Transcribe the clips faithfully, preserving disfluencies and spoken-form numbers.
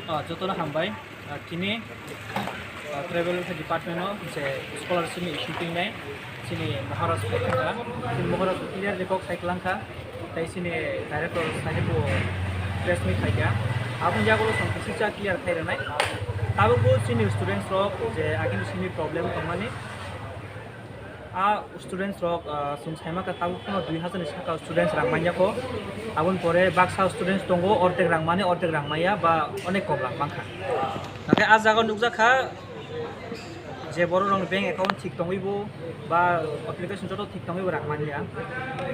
Ah, jotono hambai. Ah, tini, ah, tribal welfare department o je scholarship ni issue twi nai chini Maharaj phai thangkha. Chini Maharaj clear record sai kwlangkha. Tai chini director sai bo press meet khaikha. Aboni yagulo chwng kisi cha clear khai rwnai. Tabukbo chini students rok je agini simi problem tongmani. A students rok, ah, chwng saima kha tabuk phano dui hazar ni saka students rang manya kho. Aboni pore baksa students tongo, ordek rang mani, ordek rang maya ba onek kom rang mankha. Hake a jaga nukjak kha je borok rok bank account thik tongwi bo ba application joto thik tongwi bo rang manya.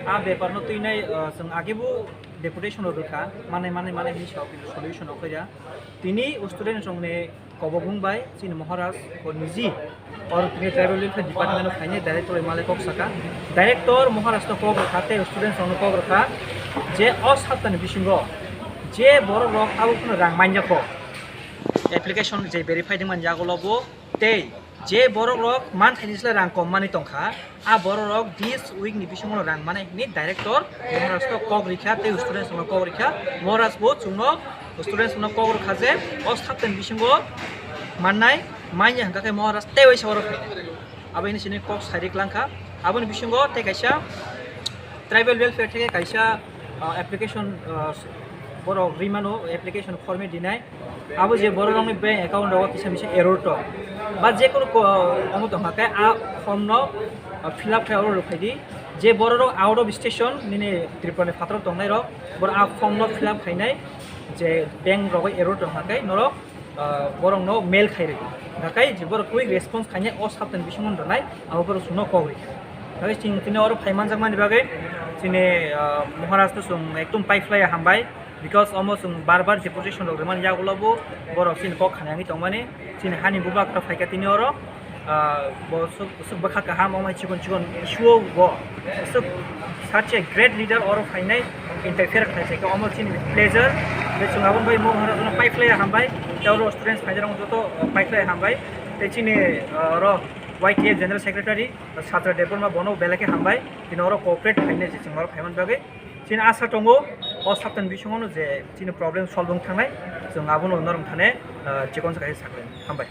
A bepar no twi nai, ah, chwng age bo deputation rok rwkha, manai, manai, manai hinwi solution rok khaida. Tini student rok ni Kobok wng bai chini Maharaj o niji oro tini tribal welfare department o phainai director bai malai kok saka. Director Maharaj no kok rwkha tei students rok no kok rwkha je o saptani bisingo je borok rok abo phano rang manya kho application je verify ding man yagulo bo tei je borok rok man thani sle rang kom mani tongkha. A borok rok this week ni bisingo rang mani hinwi director Maharaj to kok rikha tei students no kok rikha. Maharaj bo chwngno students no kok rikha je o saptani bisingo mannai manya hwnkha khe Maharaj tei waisa oro phainai. Abo hini sini kok sai rik langkha. Aboni bisingo tei kaisa tribal welfare theke kaisa, ah, application, ah, borok rimano application form dinai. Abo je borok rokni bank account rogo kisa misa error tong ba je kono ko-, omo tong khe a form no, ah, fill up khe oro rwphai di. Je borok rok out of station nini Tripura ni phataro tongnai rok borok a form no fill up khainai je bank rogo error tong khe norok, ah, borok no mail khai rwdi. Hwnkhe je borok quick response khainai o saptani bisingo rwnai abo borok chwngno kok rikha. Hwnkhe chwng tini oro phai manjakmani bagwi chini, ah, Maharaj no chwng ekdum paiphlaiya hambai. Because omo chwng bar bar deputation rok rwmani yagulo bo borok chini kok khana wngwi tongmani. Chini hani bubagra phaikha tini oro, ah, bo swk, swk bwkha kaham, omo hai chikon chikon issue o bo swk such a great leader oro phainai interfere khlai saikha, omo chini pleasure. Tei chwng aboni bai Maharaj no paiphlaiya hambai, tei oro students phaijak rok joto paiphlaiya hambai. Tei chini, ah, oro Y T F General Secretary Satra Debbarma bono belai khe hambai, tini oro cooperate khainai je chwng oro phaimani bagwi. Chini asa tongo o saptani bisingo no je chini problem solve wng thangnai, chwng abono norok thane, ah, chikon sakai sakle hambai.